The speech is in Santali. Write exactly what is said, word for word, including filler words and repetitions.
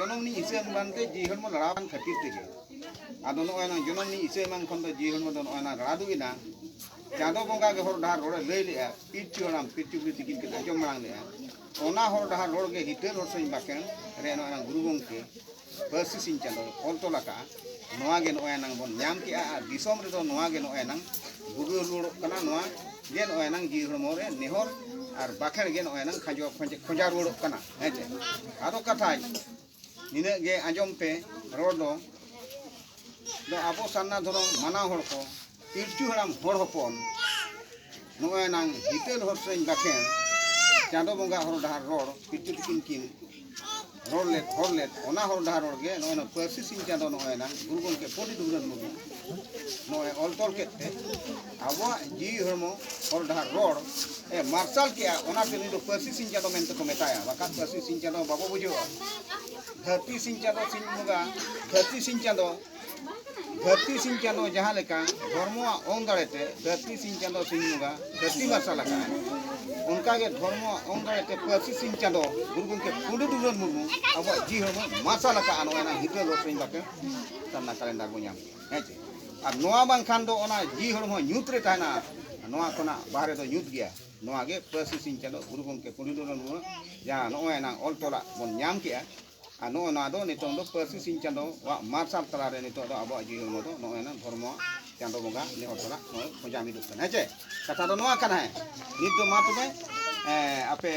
ᱡᱚᱱᱚᱢ ᱱᱤᱧ ᱤᱥᱟᱹ ᱮᱢᱟᱱ ᱛᱮ ᱡᱤᱣᱤ ᱦᱚᱲᱢᱚ ᱞᱟᱲᱟᱣ ᱟᱠᱟᱱ ᱠᱷᱟᱹᱛᱤᱨ ᱛᱮᱜᱮ᱾ ᱟᱫᱚ ᱱᱚᱜᱼᱚᱭ ᱱᱟ ᱡᱚᱱᱚᱢ ᱱᱤᱧ ᱤᱥᱟᱹ ᱮᱢᱟᱱ ᱠᱷᱚᱱ ᱫᱚ ᱡᱤᱣᱤ ᱦᱚᱲᱢᱚ ᱫᱚ ᱱᱚᱜᱼᱚᱭ ᱱᱟ ᱨᱟᱲᱟ ᱫᱩᱜ ᱮᱱᱟ᱾ ᱪᱟᱸᱫᱚ ᱵᱚᱸᱜᱟ ᱜᱮ ᱦᱚᱨ ᱰᱟᱦᱟᱨ ᱨᱚᱲᱮ ᱞᱟᱹᱭ ᱞᱮᱜᱼᱟ, ᱯᱤᱞᱪᱩ ᱦᱟᱲᱟᱢ ᱯᱤᱞᱪᱩ ᱵᱩᱲᱦᱤ ᱛᱤᱠᱤᱱ ᱠᱤᱱ ᱟᱸᱡᱚᱢ ᱢᱟᱲᱟᱝ ᱞᱮᱜᱼᱟ᱾ ᱚᱱᱟ ᱦᱚᱨ ᱰᱟᱦᱟᱨ ᱨᱚᱲ ᱜᱮ ᱦᱤᱛᱟᱹᱞ ᱦᱚᱲ ᱥᱮᱨᱮᱧ ᱵᱟᱠᱷᱮᱬ ᱨᱮ ᱱᱚᱜᱼᱚᱭ ᱱᱟ ᱜᱩᱨᱩ ᱜᱚᱢᱠᱮ ᱯᱟᱹᱨᱥᱤ ᱥᱤᱧ ᱪᱟᱸᱫᱚ ᱚᱞ ᱛᱚᱞ ᱟᱠᱟᱜᱼᱟ᱾ ᱱᱚᱣᱟ ᱜᱮ ᱱᱚᱜᱼᱚᱭ ᱱᱟᱝ ᱵᱚᱱ ᱧᱟᱢ ᱠᱮᱜᱼᱟ ᱟᱨ ᱫᱤᱥᱚᱢ ᱨᱮᱫᱚ ᱱᱚᱣᱟ ᱜᱮ ᱱᱚᱜᱼᱚᱭ ᱱᱟᱝ ᱵᱩᱜᱟᱹ ᱨᱩᱣᱟᱹᱲᱚᱜ ᱠᱟᱱᱟ᱾ ᱱᱚᱣᱟ ᱜᱮ ᱱᱚᱜᱼᱚᱭ ᱱᱟᱝ ᱡᱤᱣᱤ ᱦᱚᱲᱢᱚ ᱨᱮ ᱱᱮᱦᱚᱨ ᱟᱨ ᱵᱟᱠᱷᱮᱬ ᱜᱮ ᱱᱚᱜᱼᱚᱭ ᱱᱟᱝ ᱠᱷᱟᱸᱡᱚ ᱠᱷᱚᱸᱡ- ᱠᱷᱚᱸᱡᱟ ᱨᱩᱣᱟᱹᱲᱚᱜ ᱠᱟᱱᱟ᱾ ᱦᱮᱸ ᱪᱮ? ᱟᱫᱚ ᱠᱟᱛᱷᱟᱭ ᱱᱤᱱᱟᱹᱜ ᱜᱮ ᱟᱸᱡᱚᱢ ᱯᱮ ᱨᱚᱲ ᱫᱚ᱾ ᱫᱚ ᱟᱵᱚ ᱥᱟᱨᱱᱟ ᱫᱷᱚᱨᱚᱢ ᱢᱟᱱᱟᱣ ᱦᱚᱲ ᱠᱚ, ᱯᱤᱞᱪᱩ ᱦᱟᱲᱟᱢ ᱦᱚᱲ ᱦᱚᱯᱚᱱ, ᱱᱚᱜᱼᱚᱭ ᱱᱟᱝ ᱦᱤᱛᱟᱹᱞ ᱦᱚᱲ ᱥᱮᱨᱮᱧ ᱵᱟᱠᱷᱮᱬ, ᱪᱟᱸᱫᱚ ᱵᱚᱸᱜᱟ ᱦᱚᱨ ᱰᱟᱦᱟᱨ ᱨᱚᱲ, ᱯᱤᱞᱪᱩ ᱛᱤᱠᱤᱱ ᱠᱤᱱ ᱨᱚᱲ ᱞᱮᱫ, ᱦᱚᱨ ᱞᱮᱫ, ᱚᱱᱟ ᱦᱚᱨ ᱰᱟᱦᱟᱨ ᱨᱚᱲ ᱜᱮ ᱱᱚᱜᱼᱚᱭ ᱱᱟ ᱯᱟᱹᱨᱥᱤ ᱥᱤᱧ ᱪᱟᱸᱫᱚ ᱱᱚᱜᱼᱚᱭ ᱱᱟᱝ ᱜᱩᱨᱩ ᱜᱚᱢᱠᱮ ᱯᱚᱱᱰᱤᱛ ᱨᱚᱜᱷᱩᱱᱟᱛᱷ ᱢᱩᱨᱢᱩ ᱱᱚᱜᱼᱚᱭ ᱚᱞ ᱛᱚᱞ ᱠᱮᱫ ᱛᱮ ᱟᱵᱚᱣᱟᱜ ᱡᱤᱣᱤ ᱦᱚᱲᱢᱚ ᱦᱚᱨ ᱰᱟᱦᱟᱨ ᱨᱚᱲ ᱮ ᱢᱟᱨᱥᱟᱞ ᱠᱮᱜᱼᱟ᱾ ᱚᱱᱟᱛᱮ ᱩᱱᱤ ᱫᱚ ᱯᱟᱹᱨᱥᱤ ᱥᱤᱧ ᱪᱟᱸᱫᱚ ᱢᱮᱱᱛᱮ ᱠᱚ ᱢᱮᱛᱟᱭᱟ, ᱵᱟᱠᱷᱟᱱ ᱯᱟᱹᱨᱥᱤ ᱥᱤᱧ ᱪᱟᱸᱫᱚ ᱵᱟᱵᱚ ᱵᱩᱡᱷᱟᱹᱣᱟ᱾ ᱫᱷᱟᱹᱨᱛᱤ ᱥᱤᱧ ᱪᱟᱸᱫᱚ ᱥᱤᱧ ᱵᱚᱸᱜᱟ, ᱫᱷᱟᱹᱨᱛᱤ ᱥᱤᱧ ᱪᱟᱸᱫᱚ, ᱫᱷᱟᱹᱨᱛᱤ ᱥᱤᱧ ᱪᱟᱸᱫᱚ ᱡᱟᱦᱟᱸ ᱞᱮᱠᱟ ᱫᱷᱚᱨᱢᱚᱣᱟᱜ ᱚᱝ ᱫᱟᱲᱮ ᱛᱮ ᱫᱷᱟᱹᱨᱛᱤ ᱥᱤᱧ ᱪᱟᱸᱫᱚ ᱥᱤᱧ ᱵᱚᱸᱜᱟ ᱫᱷᱟᱹᱨᱛᱤ ᱢᱟᱨᱥᱟᱞ ᱟᱠᱟᱫᱼᱟ, ᱚᱱᱠᱟ ᱜᱮ ᱫᱷᱚᱨᱢᱚᱣᱟᱜ ᱚᱝ ᱫᱟᱲᱮ ᱛᱮ ᱯᱟᱹᱨᱥᱤ ᱥᱤᱧ ᱪᱟᱸᱫᱚ ᱜᱩᱨᱩ ᱜᱚᱢᱠᱮ ᱯᱚᱱᱰᱤᱛ ᱨᱚᱜᱷᱩᱱᱟᱛᱷ ᱢᱩᱨᱢᱩ ᱟᱵᱚᱣᱟᱜ ᱡᱤᱣᱤ ᱦᱚᱲᱢᱚ ᱢᱟᱨᱥᱟᱞ ᱟᱠᱟᱫᱼᱟ᱾ ᱱᱚᱜᱼᱚᱭ ᱱᱟ ᱦᱤᱛᱟᱹᱞ ᱦᱚᱲ ᱥᱮᱨᱮᱧ ᱵᱟᱠᱷᱮᱬ ᱥᱟᱨᱱᱟ ᱠᱟᱞᱮᱱᱰᱟᱨ ᱵᱚᱱ ᱧᱟᱢ ᱠᱮᱫᱼᱟ, ᱦᱮᱸ ᱪᱮ? ᱟᱨ ᱱᱚᱣᱟ ᱵᱟᱝᱠᱷᱟᱱ ᱫᱚ ᱚᱱᱟ ᱡᱤᱣᱤ ᱦᱚᱲᱢᱚ ᱧᱩᱛ ᱨᱮ ᱛᱟᱦᱮᱱᱟ, ᱱᱚᱣᱟ ᱠᱷᱚᱱᱟᱜ ᱵᱟᱦᱨᱮ ᱫᱚ ᱧᱩᱛ ᱜᱮᱭᱟ᱾ ᱱᱚᱣᱟ ᱜᱮ ᱯᱟᱹᱨᱥᱤ ᱥᱤᱧ ᱪᱟᱸᱫᱚ ᱜᱩᱨᱩ ᱜᱚᱢᱠᱮ ᱯᱚᱱᱰᱤᱛ ᱨᱚᱜᱷᱩᱱᱟᱛᱷ ᱢᱩᱨᱢᱩ ᱡᱟᱦᱟᱸ ᱱᱚᱜᱼᱚᱭ ᱱᱟᱝ ᱚᱞ ᱛᱚᱞᱟᱜ ᱵᱚᱱ ᱧᱟᱢ ᱠᱮᱜᱼᱟ, ᱟᱨ ᱱᱚᱜᱼᱚ ᱱᱚᱣᱟ ᱫᱚ ᱱᱤᱛᱚᱝ ᱫᱚ ᱯᱟᱹᱨᱥᱤ ᱥᱤᱧ ᱪᱟᱸᱫᱚᱣᱟᱜ ᱢᱟᱨᱥᱟᱞ ᱛᱟᱞᱟᱨᱮ ᱱᱤᱛᱚᱜ ᱫᱚ ᱟᱵᱚᱣᱟᱜ ᱡᱤᱣᱤ ᱦᱚᱲᱢᱚ ᱫᱚ ᱱᱚᱜᱼᱚᱭ ᱱᱟᱝ ᱫᱷᱚᱨᱢᱚ ᱪᱟᱸᱫᱚ ᱵᱚᱸᱜᱟ ᱱᱮᱦᱚᱨ ᱥᱟᱞᱟᱜ ᱱᱚᱜᱼᱚᱭ ᱠᱷᱚᱸᱡᱟ ᱢᱤᱫᱚᱜ ᱠᱟᱱᱟ, ᱦᱮᱸ ᱪᱮ? ᱠᱟᱛᱷᱟ ᱫᱚ ᱱᱚᱣᱟ ᱠᱟᱱᱟ, ᱦᱮᱸ᱾ ᱱᱤᱛ ᱫᱚ ᱢᱟ ᱛᱚᱵᱮ, ᱮᱸ, ᱟᱯᱮ